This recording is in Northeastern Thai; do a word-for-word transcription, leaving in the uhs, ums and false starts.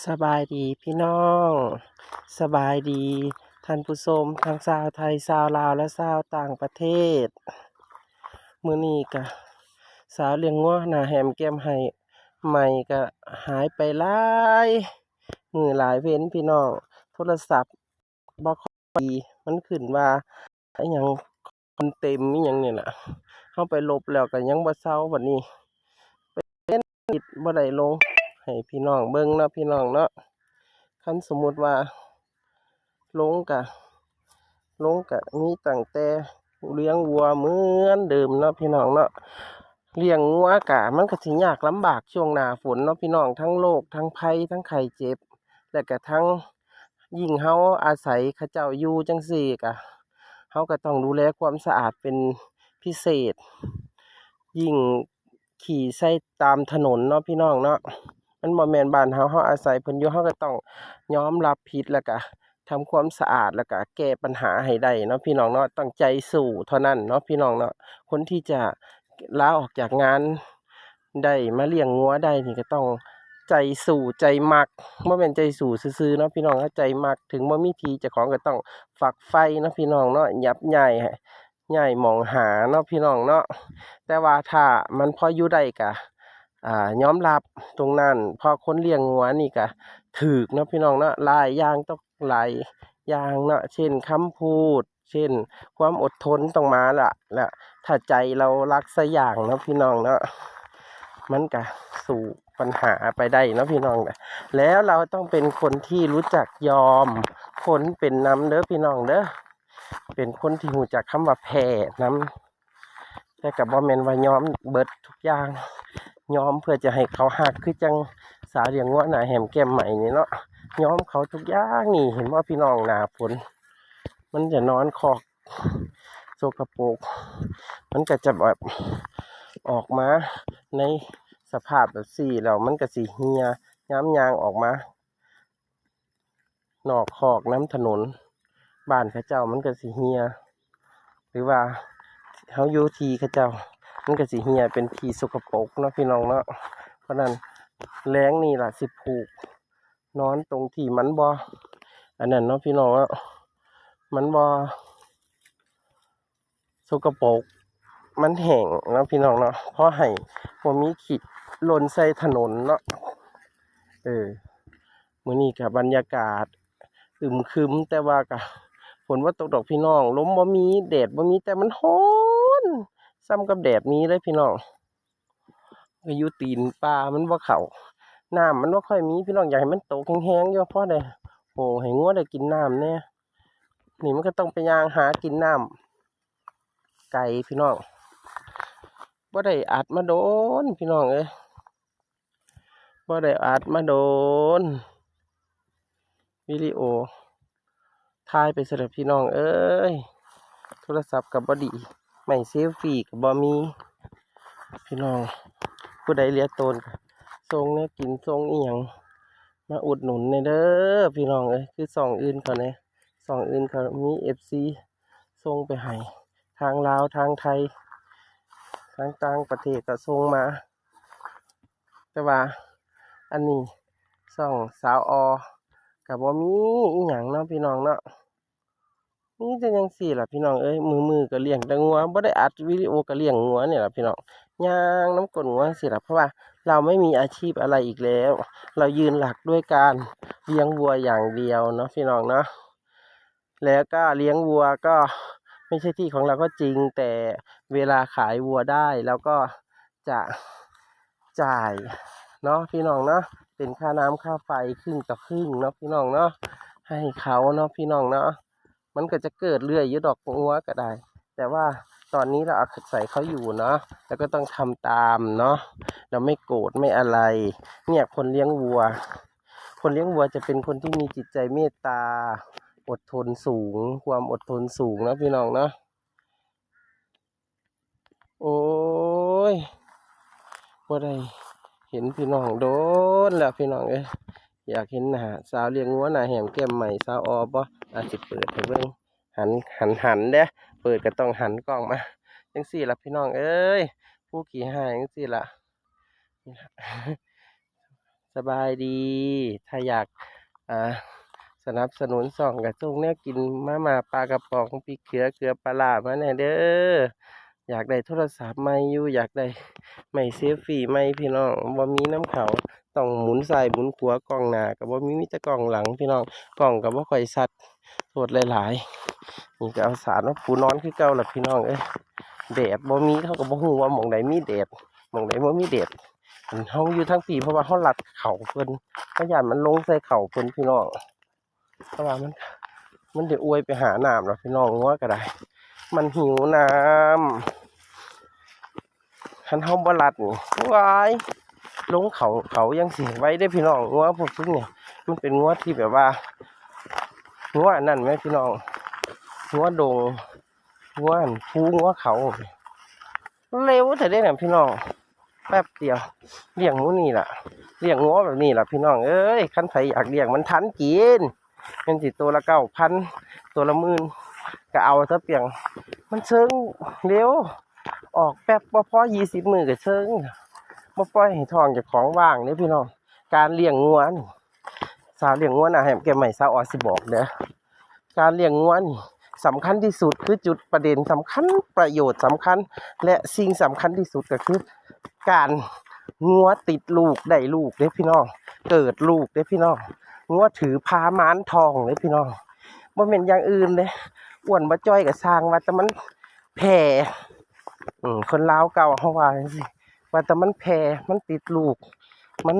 สบายดีพี่น้อง สบายดีท่านผู้ชมทั้งชาวไทย ชาวลาว และชาวต่างประเทศ มื้อนี้ก็สาวเลี้ยงงัวหน้าแหมแก้มไห้ใหม่ก็หายไปหลายมื้อหลายเว็นพี่น้อง โทรศัพท์บ่ค่อยดี มันขึ้นว่า อิหยัง คนเต็มอิหยังนี่ล่ะ เฮาไปลบแล้วก็ยังบ่เซา บัดนี้เป็นนิดบ่ได้ลงให้พี่น้องเบิ่งเนาะ พี่น้องเนาะ คันสมมุติว่าลงก็ ลงก็มีตั้งแต่เลี้ยงวัวเหมือนเดิมเนาะพี่น้องเนาะ เลี้ยงงัวก็มันก็สิยากลำบากช่วงหน้าฝนเนาะพี่น้อง ทั้งโรค ทั้งภัย ทั้งไข้เจ็บ แล้วก็ทั้ง ยิ่งเฮาอาศัยเขาเจ้าอยู่จั่งซี้ก็ เฮาก็ต้องดูแลความสะอาดเป็นพิเศษ ยิ่งขี่ใส่ตามถนนเนาะพี่น้องเนาะ มันบ่แม่นบ้านเฮา เฮาอาศัยเพิ่นอยู่ เฮาก็ต้องยอมรับผิด แล้วก็ทำความสะอาด แล้วก็แก้ปัญหาให้ได้เนาะพี่น้องเนาะ ต้องใจสู้เท่านั้นเนาะพี่น้องเนาะ คนที่จะลาออกจากงาน ได้มาเลี้ยงงัวได้นี่ก็ต้องใจสู้ใจมัก บ่แม่นใจสู้ซื่อๆเนาะพี่น้อง ถ้าใจมัก ถึงบ่มีที่เจ้าของก็ต้องฝักใฝ่เนาะพี่น้องเนาะ ยับย้าย ย้ายหม่องหาเนาะพี่น้องเนาะ แต่ว่าถ้ามันพออยู่ได้ก็ อ่า ยอมรับตรงนั้น เพราะคนเลี้ยงงัวนี่ก็ถูกเนาะพี่น้องเนาะ หลายอย่าง ต้องหลายอย่างเนาะ เช่นคำพูด เช่นความอดทนต้องมาละ และถ้าใจเรารักสักอย่างเนาะพี่น้องเนาะ มันก็สู้ปัญหาไปได้เนาะพี่น้อง แล้วเราต้องเป็นคนที่รู้จักยอมคนเป็นนำเด้อพี่น้องเด้อ เป็นคนที่รู้จักคำว่าแพ้นำ แต่ก็บ่แม่นว่ายอมเบิดทุกอย่าง ยอมเพื่อจะให้เขาฮัก คือจั่งสาวเลี้ยงงัวหน้าแหมแก้มใหม่นี่เนาะ ยอมเขาทุกอย่างนี่ เห็นบ่พี่น้อง หน้าฝน มันจะนอนคอกสกปรก มันก็จะแบบออกมาในสภาพแบบซี้ แล้วมันก็สิเหี่ย ยามย่างออกมา นอกคอกนำถนน บ้านเขาเจ้ามันก็สิเหี่ย หรือว่าเฮาอยู่ที่เขาเจ้า มันก็สิเหี่ยเป็นที่สกปรกเนาะพี่น้องเนาะ เพราะนั้นแลงนี่ล่ะสิผูก นอนตรงที่มันบ่ อันนั้นเนาะพี่น้องเนาะ มันบ่ สกปรก มันแห้งเนาะพี่น้องเนาะ เพราะให้บ่มีขี้หล่นใส่ถนนเนาะ เออ มื้อนี้ก็บรรยากาศอึมครึม แต่ว่าก็ฝนบ่ตกดอกพี่น้อง ลมบ่มี แดดบ่มี แต่มันร้อน ส่ำกับแดดมีเลยพี่น้อง ก็อยู่ตีนป่ามันบ่เข้า น้ำมันบ่ค่อยมีพี่น้อง อยากให้มันตกแฮงๆอยู่ พอได้ โอ้ ให้งัวได้กินน้ำแหน่ นี่มันก็ต้องไปย่างหากินน้ำไกลพี่น้อง บ่ได้อัดมาโดนพี่น้องเอ้ย บ่ได้อัดมาโดน วิดีโอ ถ่ายไปซะแล้วพี่น้องเอ้ย โทรศัพท์ก็บ่ดี ไม้เซลฟี่ก็บ่มี พี่น้อง ผู้ใดเหลือตนก็ส่งแนวกิน ส่งอิหยัง มาอุดหนุนแหน่เด้อพี่น้องเอ้ย คือช่องอื่นเขาแหน่ ช่องอื่นเขามีเอฟซีส่งไปให้ ทางลาว ทางไทย ทางต่างประเทศก็ส่งมา แต่ว่าอันนี้ช่องสาวออก็บ่มีอิหยังเนาะพี่น้องเนาะ มีแต่จั่งซี้ล่ะพี่น้องเอ้ย มื้อๆก็เลี้ยงแต่งัว บ่ได้อัดวิดีโอก็เลี้ยงงัวนี่ล่ะพี่น้อง ย่างนำก้นงัวจั่งซี้ล่ะ เพราะว่าเราไม่มีอาชีพอะไรอีกแล้ว เรายืนหลักด้วยการเลี้ยงวัวอย่างเดียวเนาะพี่น้องเนาะ แล้วก็เลี้ยงวัวก็ไม่ใช่ที่ของเราก็จริง แต่เวลาขายวัวได้เราก็จะจ่ายเนาะพี่น้องเนาะ เป็นค่าน้ำค่าไฟครึ่งต่อครึ่งเนาะพี่น้องเนาะ ให้เขาเนาะพี่น้องเนาะ มันก็จะเกิดเรื่อยอยู่ดอกงัวก็ได้ แต่ว่าตอนนี้เราอาศัยเขาอยู่เนาะ แล้วก็ต้องทำตามเนาะ เราไม่โกรธไม่อะไร เนี่ยคนเลี้ยงวัว คนเลี้ยงวัวจะเป็นคนที่มีจิตใจเมตตา อดทนสูง ความอดทนสูงเนาะพี่น้องเนาะ โอ้ย บ่ได้เห็นพี่น้องโดนแล้วพี่น้องเอ้ย อยากเห็นหน้าสาวเลี้ยงงัวหน้าแหมแก้มใหม่ สาวออบ่ อาจสิเปิดให้เบิ่ง หัน หัน หันเด้ เปิดก็ต้องหันกล้องมา จั่งซี้ล่ะพี่น้องเอ้ย ผู้ขี้ฮ้ายจั่งซี้ล่ะ นี่ล่ะ สบายดี ถ้าอยาก อ่า สนับสนุนซ่องก็ส่งแนวกินมาม่าปลากระป๋อง พริกเขือ เกลือ ปลาร้ามาแหน่เด้อ อยากได้โทรศัพท์ใหม่อยู่ อยากได้ไม้เซลฟี่ใหม่พี่น้อง บ่มีนำเขา ต้องหมุนซ้ายหมุนขวา กล้องหน้าก็บ่มี มีแต่กล้องหลังพี่น้อง กล้องก็บ่ค่อยชัด โทษหลายๆ นี่ก็เอาสาดมาปูนอนคือเก่าล่ะพี่น้องเอ้ย แดดบ่มี เขาก็บ่ฮู้ว่าหม่องใดมีแดด หม่องใดบ่มีแดด อันเฮาอยู่ทางพี้ เพราะว่าเฮาลัดเขาเพิ่น เฮาย้านมันลงใส่เขาเพิ่นพี่น้อง เพราะว่ามัน มันได้อวยไปหาน้ำแล้วพี่น้อง งัวก็ได้ มันหิวน้ำ คันเฮาบ่ลัดนี่ ว้าย ลงเขา เขายังสิไวเด้พี่น้อง งัวพวกซุมนี่ มันเป็นงัวที่แบบว่า งัวอันนั้นแหมพี่น้อง งัวดง งัวอันภู งัวเขา เร็วแท้เด้น่ะพี่น้อง แป๊บเดียว เลี้ยงหมู่นี่ล่ะ เลี้ยงงัวแบบนี้ล่ะพี่น้องเอ้ย คันไผอยากเลี้ยงมันทันกิน แม่นสิตัวละเก้าพัน ตัวละหมื่น ก็เอาซะเปียง มันเซิงเร็ว ออกแป๊บบ่พอยี่สิบมื้อก็เซิง บ่ปล่อยให้ท้องเจ้าของว่างเด้พี่น้อง การเลี้ยงงัวนี่ สาวเลี้ยงงัวหน้าแหมแก้มใหม่สาวออสสิบอกเด้อ การเลี้ยงงัวนี่สำคัญที่สุด คือจุดประเด็นสำคัญ ประโยชน์สำคัญ และสิ่งสำคัญที่สุดก็คือ การงัวติดลูกได้ลูกเด้พี่น้อง เกิดลูกเด้พี่น้อง งัวถือพาม้านทองเด้พี่น้อง บ่แม่นอย่างอื่นเด้ อ้วนบ่จ้อยก็ซ่าง ว่าแต่มันแผ่ อืม คนลาวเก่าเขาว่าจั่งซี้ ว่าแต่มันแผ่ มันติดลูก มัน